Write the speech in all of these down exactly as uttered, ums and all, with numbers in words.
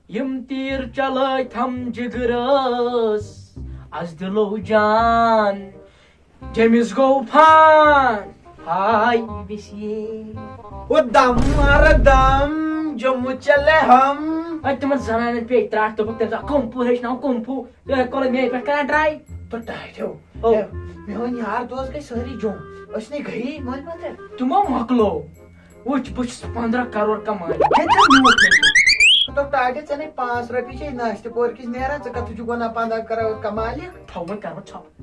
یِم تیٖر چلٲوۍ تھم جگرس، از دِلو جان، جٔمِس گوٚو فان۔ ہاے وِسیے۔ او دم مار دم، جموں چلے ہم۔ اَدٕ تِمن زنانن پیٚیہِ ترٛٹھ، دوٚپُکھ، "تٔمۍ سا کُم فوٗ ہیٚچھناو، کُم فوٗ؟" تہٕ کوٚر مےٚ پٮ۪ٹھ کران ٹراے۔ تہٕ ٹاٹھیو۔ او۔ اے، میون یار دوست گٔے سٲری جوٚم۔ أسۍ نے گٔیی، مٲنۍ ما ژےٚ؟ تِمو مۄکلو۔ وٕچھ، بہٕ چھُس پنٛداہ کرور کماوان۔ ییٚتہِ چھُ لوٗکھ ییٚتہِ۔ تہٕ ٹاٹھیو، ژےٚ نے پانٛژھ رۄپیہِ چھے ناشتہٕ پورٕ کِس نیران، ژٕ کتھ چھُکھ ونان پنٛداہ کرور کماوان؟ تھاو وۄنۍ کرو ژھۄپ۔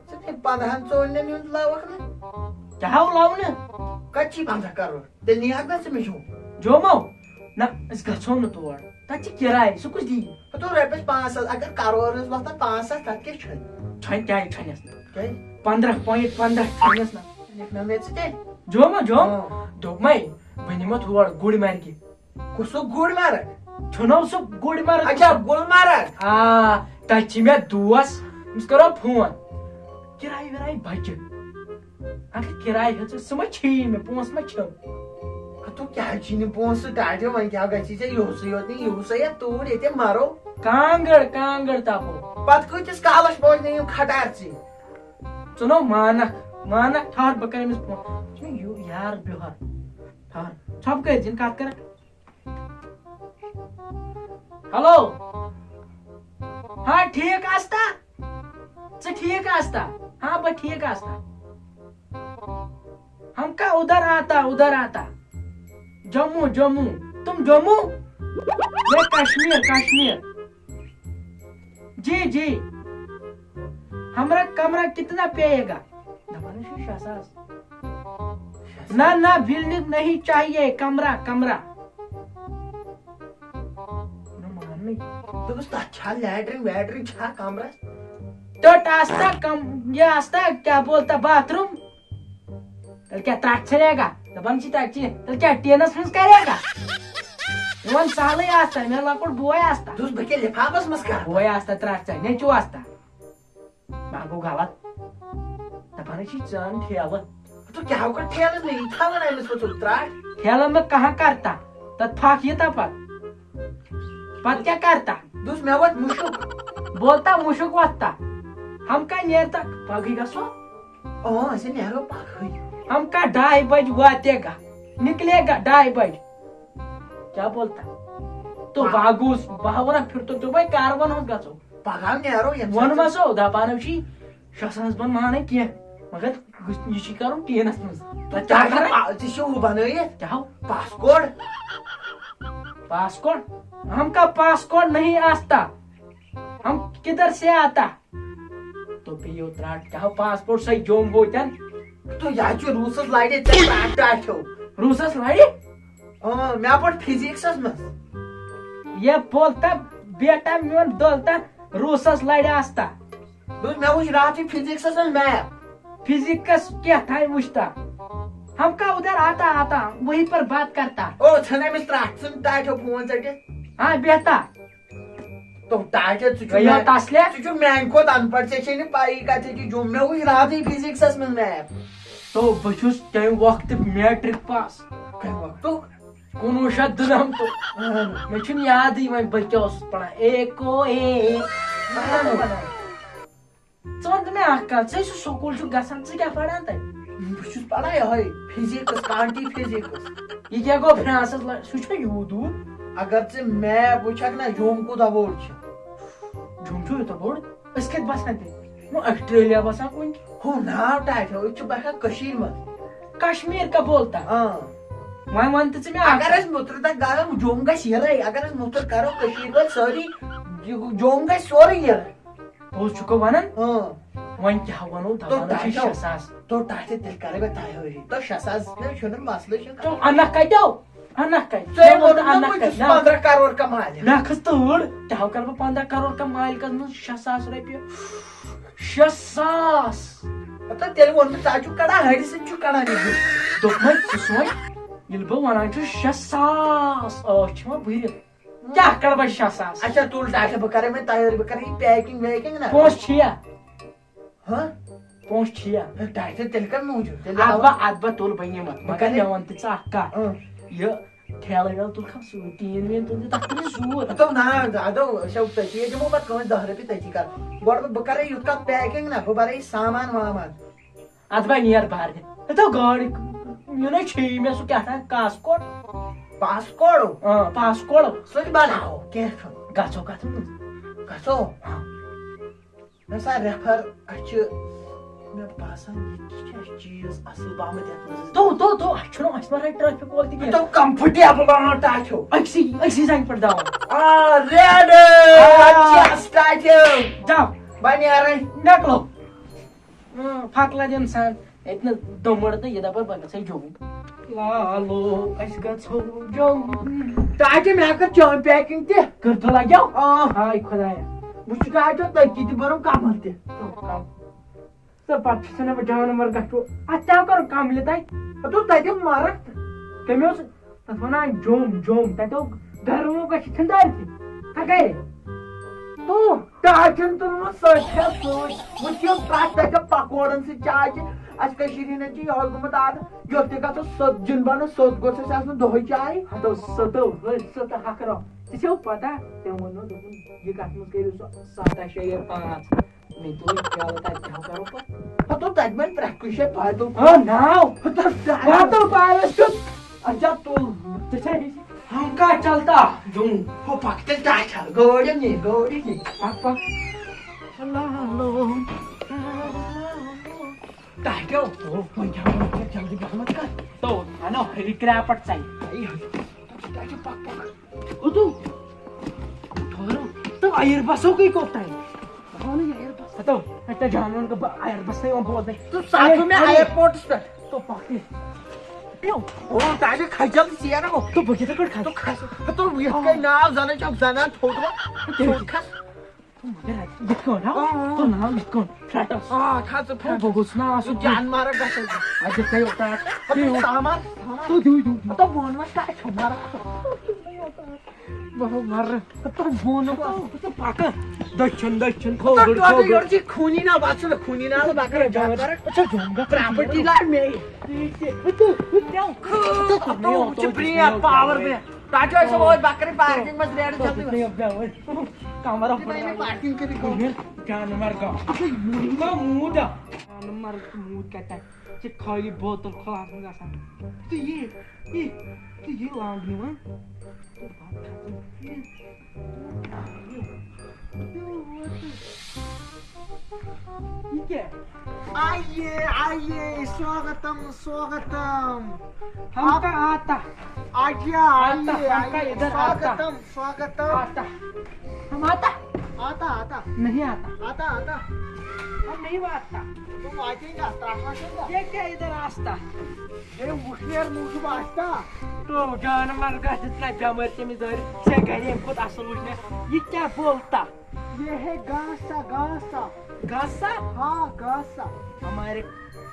ژٕ نے پنٛداہن ژوٗنٛٹھٮ۪ن ہُنٛد لوکھ نہٕ۔ کیٛاہ ہاو لونہٕ؟ کتہِ چھی پنٛداہ کرور؟ تیٚلہِ نِیاکھ نا ژٕ مےٚ جوٚم؟ جوٚمو؟ نہ، أسۍ گژھو نہٕ تور۔ تَتہِ چھِ کِراے، سُہ کُس دِیہِ؟ ہتو رۄپیَس پانٛژھ ساس، اگر کرورس وۄتھن پانٛژھ ساس، تَتھ کیٛاہ چھُنہٕ؟ چھۄنہِ کیٛاہ چھۄنٮ۪س نہٕ؟ کیٛازِ؟ پنٛداہ point پنٛداہ چھۄنٮ۪س نہٕ۔ لیکھ نہ مےٚ ژٕ تیٚلہِ۔ جوٚمو، جوٚم؟ آ۔ دوٚپمَے، بہٕ نِمَتھ ہور گُرۍ مرگہِ۔ کُس سُہ گُرۍ مرگ؟ چھُنو سُہ گُرۍ مرگ؟ اچھا، گُلمرگ۔ آ، تَتہِ چھِ مےٚ دوس، أمِس کَرو فون۔ کِراے وِراے بَچہِ۔ اگر کِراے ہیٚژٕس، سُہ ما چھِی مےٚ، پونٛسہٕ ما چھِم؟ ہتو کیٛاہ چھِی نہٕ پونٛسہٕ ٹاٹھیو، وۄنۍ کیٛاہ گژھی ژےٚ یِہُسٕے یوت نہٕ، یِہُسٕے یا توٗرۍ ییٚتہِ مَرو۔ کانٛگٕر، کانٛگٕر تَپو۔ پتہٕ کۭتِس کالس بوزنہِ یِم کھٹار ژٕ؟ ژٕ نو مانکھ، مانکھ، ٹھہر، بہٕ کرٕ أمِس فون۔ ژٕ چھُکھ یہِ یار بیوہر۔ ٹھہر، ژھۄپہٕ کٔرۍ زِن کتھ کرکھ۔ ہیلو۔ ہاں، ٹھیک آستا؟ ژٕ ٹھیک آستا؟ ہاں، بہٕ ٹھیک آستا۔ ہم کا ادھر آتا، ادھر آتا۔ جموں، جموں۔ تم جموں؟ میں کشمیر، کشمیر۔ جی، جی۔ ہمارا کمرہ کتنا پیے گا؟ دپان چھُ شےٚ ساس۔ نہ، نہ، بلڈنگ نہیں چاہیے، کمرہ، کمرہ۔ نہ ماننٕے۔ دوٚپُس، تَتھ چھا لیٹرِن ویٹرِن چھا کمرس؟ ٹٔٹ آستا کم-، یہِ آستا، کیٛاہ بولتا، باتھ روٗم؟ تیٚلہِ کیٛاہ ترٛٹھ ژھٕنے گا؟ دَپان چھِ تَتہِ چھِ، تیٚلہِ کیٛاہ ٹیٖنَس منٛز کَرے گا؟ میون سہلٕے آستا، مےٚ لۄکُٹ بوے آستا۔ دوٚپُس، بہٕ کیٛاہ لِفافَس منٛز کَرٕ؟ بوے آستا ترٛٹھ ژھٕنے، نیٚچوٗ آستا۔ ما گوٚو غلط؟ دَپان ہے چھِ ژٕ اَن ٹھیلہٕ۔ تو کیٛاہ ہو کر ٹھیلہٕ مےٚ یہِ تھاوان أمِس وٕژھُل ترٛٹھ؟ ٹھیلہٕ میں کہاں کرتا؟ تَتھ پھَکھ یہِ تَپَتھ۔ پَتہٕ کیٛاہ کرتا؟ دوٚپُس مےٚ ووت مُشُک۔ بولتا مُشُک وۄتھتا۔ ہم کا نیرتا پگہٕے گژھو؟ اۭں، أسۍ نیرو پگہٕے۔ ہم کا ڈاے بج واتے گا، نکلے گا ڈاے بج۔ کیٛاہ بولتا؟ تو پا- باگوس، بہٕ ہا وَنان پھِر تو دوٚپمَے کاروان ہُنٛد گژھو۔ پگاہ نیرو ییٚمہِ ساتہٕ ووٚنمَسو، دَپان چھِ شےٚ ساس بۄن مانَے کینٛہہ، مگر گژھِ-، یہِ چھُے کَرُن ٹیٖنَس منٛز۔ تہٕ تَتھ کیٛاہ کَرَے؟ آ، ژےٚ چھُے ہُہ بَنٲیِتھ؟ کیٛاہ ہو؟ پاسکوڈ۔ پاسکوڈ؟ ہم کا پاسکوڈ نہیں آستا؟ ہم کدھر سے آتا؟ تو پیو ترٛٹھ، کیٛاہ ہو پاسپورٹ سۭتۍ جوٚم گوٚو تیٚلہِ؟ تو یا چھُ روٗسَس لَڑِ ژےٚ ترٛٹھ ٹاٹھیو۔ روٗسَس لَڑِ؟ اۭں، مےٚ پوٚر فِزِکسَس منٛز۔ یہ بولتا بیٹا میون دولتا روٗسَس لَڑِ آستا۔ دوٚپُس، مےٚ وٕچھ راتھٕے فِزِکسَس منٛز میپ۔ فِزِکس کیٛاہ تھاے وٕچھتا؟ ہم کا ادھر آتا آتا وہیں پر بات کرتا۔ او، ژھٕن أمِس ترٛٹھ، ژھٕن ٹاٹھیو فون ژٔٹِتھ۔ ہاں، بیٹا۔ تو ٹاٹھے، ژٕ چھُکھ گٔیو میٛا-، تسلے؟ ژٕ چھُکھ میٛانہِ کھۄتہٕ اَن پَڑھ، ژےٚ چھے نہٕ پَیی کَتھ ہیٚکہِ جوٚم۔ مےٚ وٕچھ راتھٕے فِزِکسَس منٛز میپ۔ تو بہٕ چھُس تَمہِ وقتہٕ میٹرک پاس۔ کَمہِ وقتُک؟ کُنوُہ شیٚتھ دُنَمتُک۔ اَہَن۔ مےٚ چھُنہٕ یادٕے وۄنۍ بہٕ کیٛاہ اوسُس پَران۔ اے کو اے اے۔ اَہَن۔ ژٕ وَن تہٕ مےٚ اَکھ کَتھ، ژٕ سُہ سکوٗل چھُکھ گژھان، ژٕ کیٛاہ پَران تَتہِ؟ بہٕ چھُس پَران یِہوٚے فِزِکٕس، کانٹی فِزِکٕس۔ یہِ کیٛاہ گوٚو فرٛانسَس لَ-، سُہ چھُ یوٗت دوٗر؟ اگر ژٕ میپ وٕچھکھ نہ، جوٚم کوٗتاہ بوٚڑ چھُ۔ جوٚم چھُ یوٗتاہ بوٚڑ؟ أسۍ کَتہِ بَسان تیٚلہِ؟ وۄنۍ آسٹریلیا بَسان کُنہِ۔ ہُہ ناو ٹاٹھیو، أسۍ چھِ بَسان کٔشیٖرِ منٛز۔ کشمیر کا بولتا؟ اۭں۔ وۄنۍ وَن تہٕ ژٕ مےٚ اَکھ اگر کَتھ۔ أسۍ مُترٕ تَتھ گژھو، جوٚم گژھِ یِرَے۔ اگر أسۍ مُترٕ کَرو کٔشیٖرِ وٲلۍ سٲری، یہِ جوٚم گژھِ سورُے یِرَے۔ پوٚز چھُکھ وَنان؟ اۭں۔ وۄنۍ کیٛاہ وَنو، تو دَپان چھِ ٹاٹھیو۔ شےٚ ساس۔ تو ٹاٹھیو، تیٚلہِ کَرَے بہٕ تیٲری۔ تو شےٚ ساس نہ چھُنہٕ مسلہٕ، چھُنہٕ تو اَنَکھ کَتیو؟ اَنَکھ کَتہِ؟ ژےٚ ژےٚ ووٚن ووٚنُتھ نا اَنَکھ بہٕ کَتہِ؟ چھُس نہ۔ پنٛداہ کرور کماونہِ۔ مےٚ کھٔژ تۭر، کیٛاہ کَرٕ بہٕ پنٛداہ کرور کم مالکَس منٛز شےٚ ساس رۄپیہِ؟ شےٚ ساس۔ مطلب، تیٚلہِ ووٚن مےٚ، ژٕ چھُکھ کَڑان ہَرِ سۭتۍ چھُکھ کَڑان یہِ بُتھ۔ دوٚپمَے، ژٕ سونٛچ، ییٚلہِ بہٕ وَنان چھُس شےٚ ساس، ٲس چھِ یِوان بٕرِتھ۔ کیٛاہ کَرٕ بہٕ شےٚ ساس؟ اچھا، تُل ٹاٹھے، بہٕ کَرَے وۄنۍ تیٲری، بہٕ کَرٕ یہِ پیکِنٛگ ویکِنٛگ نا۔ پونٛسہٕ چھِیا؟ ہہ؟ پونٛسہٕ چھِیا؟ ہے، ٹاٹھے، تیٚلہِ کَمہِ موٗجوٗب؟ تیٚلہِ اَدٕ آو- بہٕ، اَدٕ بہٕ تُل بہٕ نِمَتھ، بہٕ مگر کَرٕ مےٚ وَن تہٕ ژٕ اَکھ کَتھ۔ اۭں۔ یہِ ٹھیلہٕ ویلہٕ تُلکھم سۭتۍ، ٹیٖن ویٖن تُل دِ تَتھ تُلہِ زوٗر۔ ہتو نہ، ہتو أسۍ ہو تٔتی، أسۍ دِمو پتہٕ کٲنٛسہِ دہ رۄپیہِ تٔتی کر۔ گۄڈٕ بہٕ، بہٕ کرے یُتھ کتھ پیکنگ نہ، بہٕ برے یہِ سامان وامان۔ اتھ بنہِ نیر بار دِ۔ ہتو گاڑِ، یہِ نَے چھُے مےٚ سُہ کیٛاہ تام کاسکوٹ۔ پاسکوڑو؟ اۭں، پاسکوڑو۔ سُہ تہِ بناوو، کینٛہہ چھُنہٕ۔ گژھو کتھ منٛز؟ گژھو۔ نہ سا ریفر، اَسہِ چھِ، مےٚ باسان، ییٚتہِ چھِ اَسہِ چیٖز اَصٕل پَہمَتھ یَتھ منٛز أسۍ تو، تو، تو، اَسہِ چھُنہٕ، اَسہِ ما رَٹہِ ٹریفک وول تہِ کینٛہہ۔ تو کمفٲٹیبٕل آنٹ آسیو۔ أکسٕے، أکسٕے زنٛگہِ پٮ۪ٹھ دَوا۔ آ، ریڈ۔ آ۔ اَتہِ چھِ اَسہِ ٹاٹھیو۔ جاو۔ بہٕ نیرَے۔ نٮ۪کلو۔ اۭں، پھۄکہٕ لَدِ اِنسان۔ ییٚتہِ نہٕ دُمبُر تہٕ یہِ دَپان بہٕ گژھٕ جوٚم۔ لالو، أسۍ گژھو جوٚم۔ تاکہِ مےٚ کٔر چٲنۍ پیکنگ تہِ۔ کٔر تہٕ لَگیو؟ آ۔ ہاے خۄدایا۔ بہٕ چھُس گاڑِ تٔتھی تہِ بَرو کَمَر تہِ۔ تو کَم۔ تہٕ پَتہٕ چھُ ژھٕنان بہٕ جانوَر گژھو۔ اَتھ کیٛاہ کَرو کَملہِ تَتہِ؟ ہَتو تَتہِ مَرَکھ۔ کٔمۍ اوس؟ تَتھ وَنان جوٚم، جوٚم۔ تَتہِ اوس گرمو گژھِ ٹھنڈار تہِ۔ تَتھ گرِ۔ تو ٹاٹھٮ۪ن تُلمُت سۭتۍ چھےٚ سۭتۍ۔ وٕچھ یِم پرٛٮ۪تھ دۄہ چھےٚ پکوڑن سۭتۍ چاے چیٚنۍ۔ اَسہِ کٔشیٖرِ ہِنٛدٮ۪ن چھِ یِہوٚے گوٚمُت عادت، یوٚت تہِ گژھو سوٚت زیُن بَنو، سوٚت گوٚژھ اَسہِ آسُن دۄہَے چاے۔ ہَتو سٔتو، ۂے سٔتہٕ ہَکھرا۔ ژےٚ چھےٚ پَتہ؟ تٔمۍ ووٚن مےٚ، دوٚپُن، یہِ کَتھ منٛز کٔرِو سُہ سَتھ ہَتھ شےٚ یا پانٛژھ؟ مےٚ تُل پیالہٕ تَتہِ کیٛاہ کَرو پَتہٕ؟ ہَتو تَتہِ بَنہِ پرٛٮ۪تھ کُنہِ جایہِ بادل۔ ہا، ناو۔ ہَتو بادل پیلس کیُتھ۔ اچھا، تُل۔ ژےٚ چھےٚ ہِش؟ ہم کا چلتا؟ جوٚم۔ ہُہ پَکھ تیٚلہِ ٹاٹھٮ۪ن۔ گٲڑۍ نی، گٲڑۍ نی۔ پَکھ، پَکھ۔ ٹاٹھیو۔ او، وۄنۍ کیٛاہ وَنو ژےٚ؟ جلدی پَہمَتھ کر۔ تو، اَنو ہیلی کرٛیپٹ ژَلہِ۔ اَیہِ، ٹاٹھیو، پَکھ، پَکھ۔ ہُتو۔ ٹھٔہرو۔ تو اَیَر بَسو گٔے کوٚت تام؟ ہتو، اَتہِ جانوَرَن گٔے بہٕ اَیَر بَسٕے یِوان بوزنَے۔ تو ساتھ مےٚ اَیَرپورٹَس پٮ۪ٹھ۔ تو پَکھ تہِ۔ او، تاجہِ کھجل ژیر گوٚو۔ تو بہٕ کِتھ پٲٹھۍ کھسہٕ؟ کھسہٕ۔ تو یِتھ کٔنۍ ناو زَنان چھُکھ زَنان تھوٚد وۄنۍ۔ تو مگر اَتہِ یِتھ کٲٹھۍ، ہا؟ آ، آ۔ تو ناو یِتھ کٲٹھۍ، فلیٹَس۔ آ، کھسہٕ تو فلیٹَس۔ بہٕ گوٚژھ نا آسُن تو جان مارا گژھان۔ اَتہِ گژھِ تۄہہِ اوتار۔ تو سامان، سامان۔ تو دیُو، دیُو، دیُو۔ تو بہٕ وَنہٕ وۄنۍ کَتہِ چھُ مارا۔ بہٕ مَرٕ۔ تہٕ بۄن کُن۔ تہٕ پَکہٕ۔ دٔچھُن، دٔچھُن، تہٕ کھووُر، ٹوٹل کھووُر۔ یورٕ چھِ خوٗنی ناو، بَتہٕ چھُنہٕ خوٗنی ناو، بہٕ کَرٕ جان کَرٕ۔ اَچھا، جان کَرٕ۔ پراپرٹی لاگ مے۔ تہٕ، تہٕ، تہٕ، تہٕ، تہٕ، تہٕ، تہٕ، تہٕ، تہٕ، تہٕ، تہٕ، تہٕ، تہٕ، تہٕ، تہٕ، تہٕ، تہٕ، پاور مے۔ تَتہِ چھُ اَسہِ وٲتۍ بَکرِ پارکِنٛگ منٛز ریڈٕ تہٕ، تَتہِ۔ تہٕ، تہٕ، تہٕ، کَمرَس تہٕ پٮ۪ٹھ۔ پارکِنٛگ کٔرِتھ گوٚو۔ جانوَر گوٚو۔ اَچھا، یہِ گوٚو موٗد۔ جانوَر موٗد کَتہِ؟ ژےٚ خٲلی بوتل کھُلاونہٕ گژھان۔ تہٕ یہِ، یہِ، تہٕ یہِ لانٛگ نِوان۔ تہٕ پتہٕ کھسان۔ یہِ، یہِ کیٛاہ؟ آئیے، آئیے، سواگتم، سواگتم۔ ہم کا آتا؟ آئیے، آتا، آئیے، ہم کا آئیے، ادھر آتا۔ سواگتم، سواگتم۔ آتا۔ ہم آتا؟ آتا، آتا۔ نہیں آتا۔ آتا، آتا۔ ہم نہیں آتا۔ تم آتے نا، تراشا سے نا۔ یہ کیا ادھر آستا؟ ہے، وٕشنیر موٗجوٗب آسہِ نا؟ تو جانور گژھِ ژٕ نہ بٮ۪مٲرۍ تٔمِس دٲرِتھ۔ ژےٚ گرِ اَمہِ کھۄتہٕ اَصٕل وٕشنیر۔ یہِ کیٛاہ بولتا؟ یہ ہے گاسا، گاسا۔ گاسا؟ ہاں، گاسا۔ ہمارے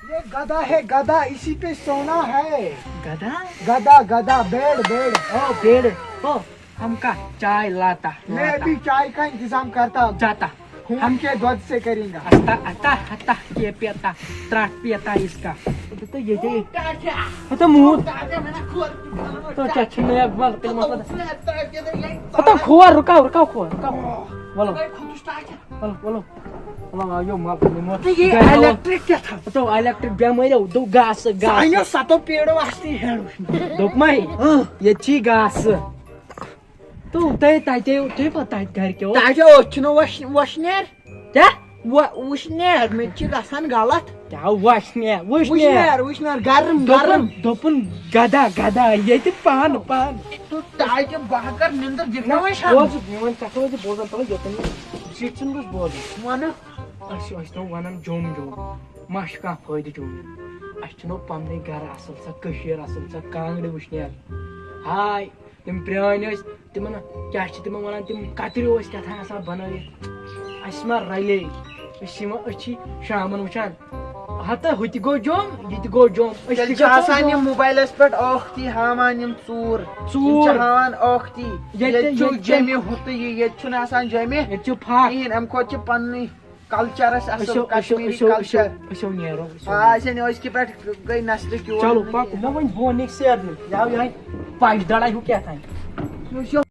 یہ گدا ہے، گدا، اسی پہ سونا ہے۔ گدا؟ گدا، گدا، بیڑ، بیڑ۔ او، بیڑ۔ او، ہم کا چائے لاتا، میں لاتا۔ بھی چائے کا انتظام کرتا ہوں۔ جاتا۔ ہم کے دودھ سے کریں گا۔ ہتا، ہتا، ہتا، یہ پیتا، تراٹ پیتا اس کا۔ تو یہ دے۔ ہتا موت۔ تو کیا چھنے اکبر تیل مسئلہ۔ ہتا کھور، رکاو، رکاو کھور، رکاو۔ ولو۔ ولو، ولو۔ ولو، آو یو مال تیل موت۔ تو یہ الیکٹرک کیا تھا؟ تو الیکٹرک بیماری ہو، دو گاس، گاس۔ سانیو ستو پیڑو آستی ہے۔ دوپمے، یہ چی گاس۔ تو تۄہہِ، تۄہہِ، تۄہہِ، تۄہہِ پتہٕ تۄہہِ گرِ کیٛاہ اوس؟ تۄہہِ چھو أچھ چھُنہٕ وۄش-، وۄشنیر؟ کیٛاہ؟ وۄ-، وٕشنیر، مےٚ تہِ چھِ گژھان غلط۔ کیٛاہ وۄشنیر؟ وٕشنیر۔ وٕشنیر، وٕشنیر، گرم، دوٚپُن، گرم۔ دوٚپُن، گدا، گدا، ییٚتہِ پانہٕ، پانہٕ۔ تہٕ تۄہہِ تہِ بہٕ ہا کَرٕ نِندٕر، دِکھ نہ نہ، وۄنۍ شرم۔ بوز، میون کَتھ بوز، بوزان تَلہٕ یوٚتَن یہِ سیٖٹہِ چھُنہٕ بہٕ بوزان۔ وَنہٕ۔ أسۍ ٲسۍ نہٕ وَنان جوٚم، جوٚم۔ ما چھُ کانٛہہ فٲیدٕ جوٚم یُن؟ اَسہِ چھُنہٕ پَننُے گرٕ اَصٕل، سۄ کٔشیٖر اَصٕل، سۄ کانٛگرِ وٕشنیر۔ ہاے۔ تِم پرٛٲنۍ ٲسۍ، تِمن کیٛاہ چھِ تِمن وَنان، تِم کَترِو ٲسۍ کیٛاہ تام آسان بَنٲوِتھ۔ اَسہِ ما رَلے؟ أسۍ چھِ یِوان، أسۍ چھِ شامَن وٕچھان، ہَتہ ہُہ تہِ گوٚو جوٚم، یہِ تہِ گوٚو جوٚم، أسۍ تیٚلہِ تہِ چھِ گژھو آسان یِم جوٚم۔ موبایلَس پٮ۪ٹھ ٲختی ہاوان یِم ژوٗر۔ ژوٗر۔ یِم چھِ ہاوان ٲختی۔ ییٚتہِ، ییٚتہِ چھُ ییٚتہِ جیٚمہِ ہُہ تہٕ یہِ، ییٚتہِ چھُنہٕ آسان جیٚمہِ۔ ییٚتہِ چھُ پھَکھ۔ کِہیٖنۍ، اَمہِ کھۄتہٕ چھِ پَننُے کلچر اَسہِ اَصٕل، أسۍ چھِو، أسۍ چھِو، کشمیٖری أسۍ چھِو، أسۍ چھِو، کلچر۔ أسۍ چھِو نیرو، أسۍ چھِو آ، نیرو۔ أسۍ چھِنہٕ أزکہِ پٮ۪ٹھ گٔے نسلہِ کیوٗر چلو، نہٕ پکو، کینٛہہ۔ نہ وۄنۍ بہٕ وَنہٕ یہِ سارنٕے، یاو یِہوٚے۔ پنٛجہِ دڑا ہیوٗ کیٛاہ تام۔ یہِ اوس یہِ